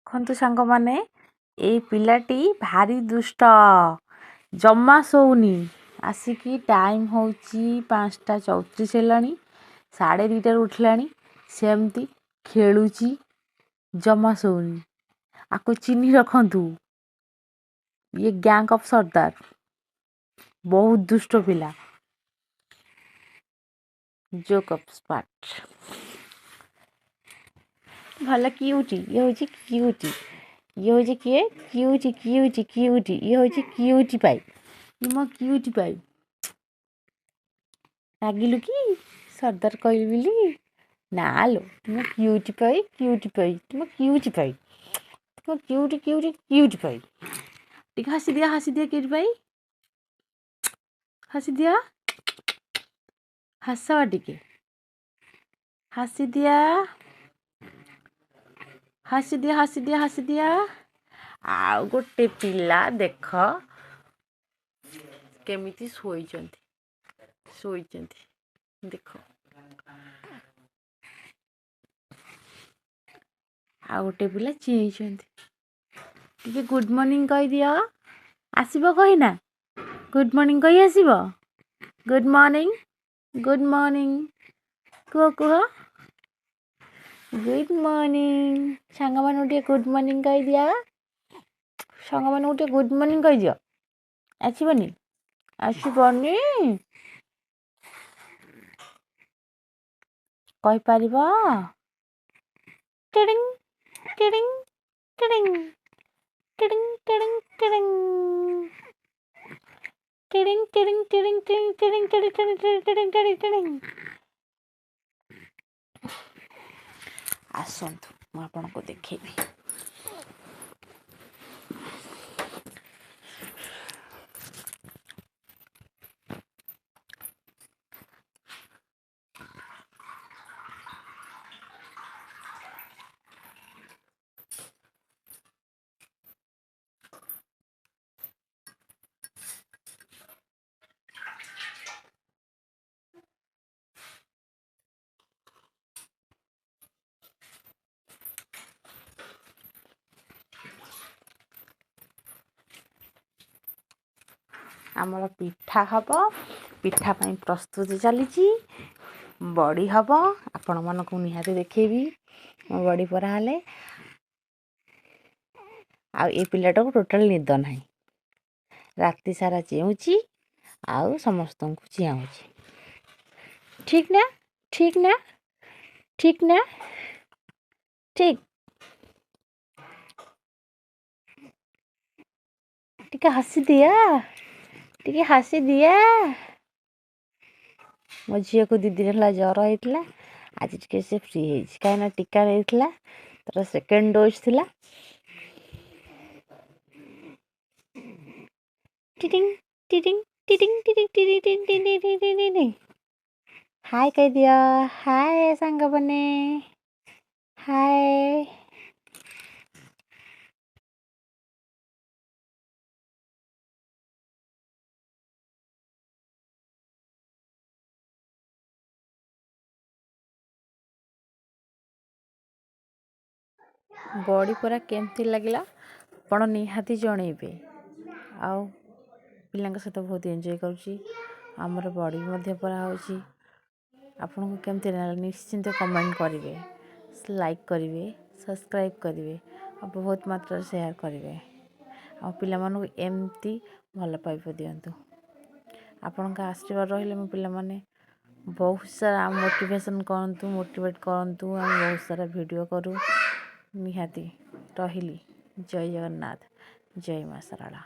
ଦେଖନ୍ତୁ ସାଙ୍ଗମାନେ, ଏଇ ପିଲାଟି ଭାରି ଦୁଷ୍ଟ, ଜମା ଶୋଉନି। ଆସିକି ଟାଇମ୍ ହେଉଛି 5:34 ହେଲାଣି, 2:30ରୁ ଉଠିଲାଣି, ସେମିତି ଖେଳୁଛି, ଜମା ଶୋଉନି। ଆକୁ ଚିହ୍ନି ରଖନ୍ତୁ, ଇଏ ଗ୍ୟାଙ୍ଗ ଅଫ୍ ସର୍ଦ୍ଦାର, ବହୁତ ଦୁଷ୍ଟ ପିଲା। ଜୋକ୍ ଅଫ୍ ସ୍ପାର୍ଟ, ଭଲ କ୍ୟୁଟି। ଇଏ ହେଉଛି କ୍ୟୁଟି, ଇଏ ହେଉଛି କିଏ? କ୍ୟୁଟି କ୍ୟୁଟି କ୍ୟୁଟି, ଇଏ ହେଉଛି କ୍ୟୁଟି ପାଇ, ଇଏ ମୋ କ୍ୟୁଟି ପାଇ। ରାଗିଲୁ କି ସର୍ଦ୍ଦାର କହିଲି ବୋଲି? ନା ଲୋ, ତୁମ କ୍ୟୁଟି ପାଇ, କ୍ୟୁଟି ପାଇ, ତୁମ କ୍ୟୁଟି ପାଇ, ତୁମ କ୍ୟୁଟି କ୍ୟୁଟି କ୍ୟୁଟି ପାଇ। ଟିକେ ହସି ଦିଅ, ହସି ଦିଅ କ୍ୟୁଟି ପାଇ, ହସି ଦିଅ, ହସ ଟିକେ, ହସି ଦିଅ, ହସି ଦିଅ, ହସି ଦିଅ, ହସି ଦିଅ। ଆଉ ଗୋଟେ ପିଲା ଦେଖ କେମିତି ଶୋଇଛନ୍ତି, ଶୋଇଛନ୍ତି ଦେଖ। ଆଉ ଗୋଟେ ପିଲା ଚେଇଁଛନ୍ତି। ଟିକେ ଗୁଡ଼୍ ମର୍ଣ୍ଣିଂ କହିଦିଅ। ଆସିବ କହିନା? ଗୁଡ଼୍ ମର୍ଣ୍ଣିଂ କହି ଆସିବ? ଗୁଡ଼୍ ମର୍ଣ୍ଣିଂ, ଗୁଡ଼୍ ମର୍ଣ୍ଣିଂ କୁହ, କୁହ ଗୁଡ଼୍ ମର୍ଣ୍ଣିଂ। ସାଙ୍ଗମାନଙ୍କୁ ଟିକେ ଗୁଡ଼୍ ମର୍ଣ୍ଣିଂ କହିଦିଅ, ସାଙ୍ଗମାନଙ୍କୁ ଟିକେ ଗୁଡ଼୍ ମର୍ଣ୍ଣିଂ କହିଦିଅ। ଆସିବନି? ଆସିବନି? କହିପାରିବ? ଟିଡ଼ିଂ ଟିଡ଼ିଂ ଟିଡ଼ିଂ ଟିଡ଼ିଂ ଟିଡ଼ିଂ ଟିଡ଼ିଂ ଟିଡ଼ିଂ ଟିଡ଼ିଂ ଟିଡ଼ିଂ ଟିଡ଼ିଂ ଟିଡ଼ିଂ ଟିଡ଼ିଂ ଟିଡ଼ିଂ ଟିଡ଼ିଂ ଟିଡ଼ିଂ ଟିଡ଼ିଂ। ଆସନ୍ତୁ ମୁଁ ଆପଣଙ୍କୁ ଦେଖେଇବି। ଆମର ପିଠା ହେବ, ପିଠା ପାଇଁ ପ୍ରସ୍ତୁତି ଚାଲିଛି। ବଡ଼ି ହେବ, ଆପଣମାନଙ୍କୁ ନିହାତି ଦେଖେଇବି ମୋ ବଡ଼ି ପରା ହେଲେ। ଆଉ ଏ ପିଲାଟାକୁ ଟୋଟାଲ୍ ନିଦ ନାହିଁ, ରାତି ସାରା ଚେଉଁଛି ଆଉ ସମସ୍ତଙ୍କୁ ଚିଆଁଉଛି। ଠିକ୍ ନା? ଠିକ୍ ନା? ଠିକ୍ ନା? ଠିକ୍। ଟିକେ ହସି ଦିଅ, ଟିକେ ହସି ଦିଅ। ମୋ ଝିଅକୁ 2 ଦିନ ହେଲା ଜ୍ୱର ହେଇଥିଲା, ଆଜି ଟିକେ ସେ ଫ୍ରି ହେଇଛି, କାହିଁକିନା ଟୀକା ନେଇଥିଲା, ତାର ସେକେଣ୍ଡ ଡୋଜ୍ ଥିଲା। ଟିଟିଂ ଟିଟିଂ ଟିଟିଂ ଟିଟିଂ ଟିଟିଂ ଟିଟିଂ ଟିଟିଂ ଟିଟିଂ ଟିଟିଂ। ହାଏ କହିଦିଅ, ହାଏ ସାଙ୍ଗମାନେ, ହାଏ। ବଡ଼ି ପରା କେମିତି ଲାଗିଲା ଆପଣ ନିହାତି ଜଣେଇବେ। ଆଉ ପିଲାଙ୍କ ସହିତ ବହୁତ ଏନ୍ଜୟ କରୁଛି, ଆମର ବଡ଼ି ବି ମଧ୍ୟ ପରା ହେଉଛି। ଆପଣଙ୍କୁ କେମିତି ଲାଗିଲା ନିଶ୍ଚିନ୍ତ କମେଣ୍ଟ କରିବେ, ଲାଇକ୍ କରିବେ, ସବସ୍କ୍ରାଇବ୍ କରିବେ ଆଉ ବହୁତ ମାତ୍ରାରେ ସେୟାର କରିବେ। ଆଉ ପିଲାମାନଙ୍କୁ ଏମିତି ଭଲ ପାଇବା ଦିଅନ୍ତୁ। ଆପଣଙ୍କ ଆଶୀର୍ବାଦ ରହିଲେ ମୋ ପିଲାମାନେ ବହୁତ ସାରା ମୋଟିଭେସନ୍ କରନ୍ତୁ, ମୋଟିଭେଟ୍ କରନ୍ତୁ, ଆମେ ବହୁତ ସାରା ଭିଡ଼ିଓ କରୁ। ନିହାତି ରହିଲି। ଜୟ ଜଗନ୍ନାଥ, ଜୟ ମା ଶାରଳା।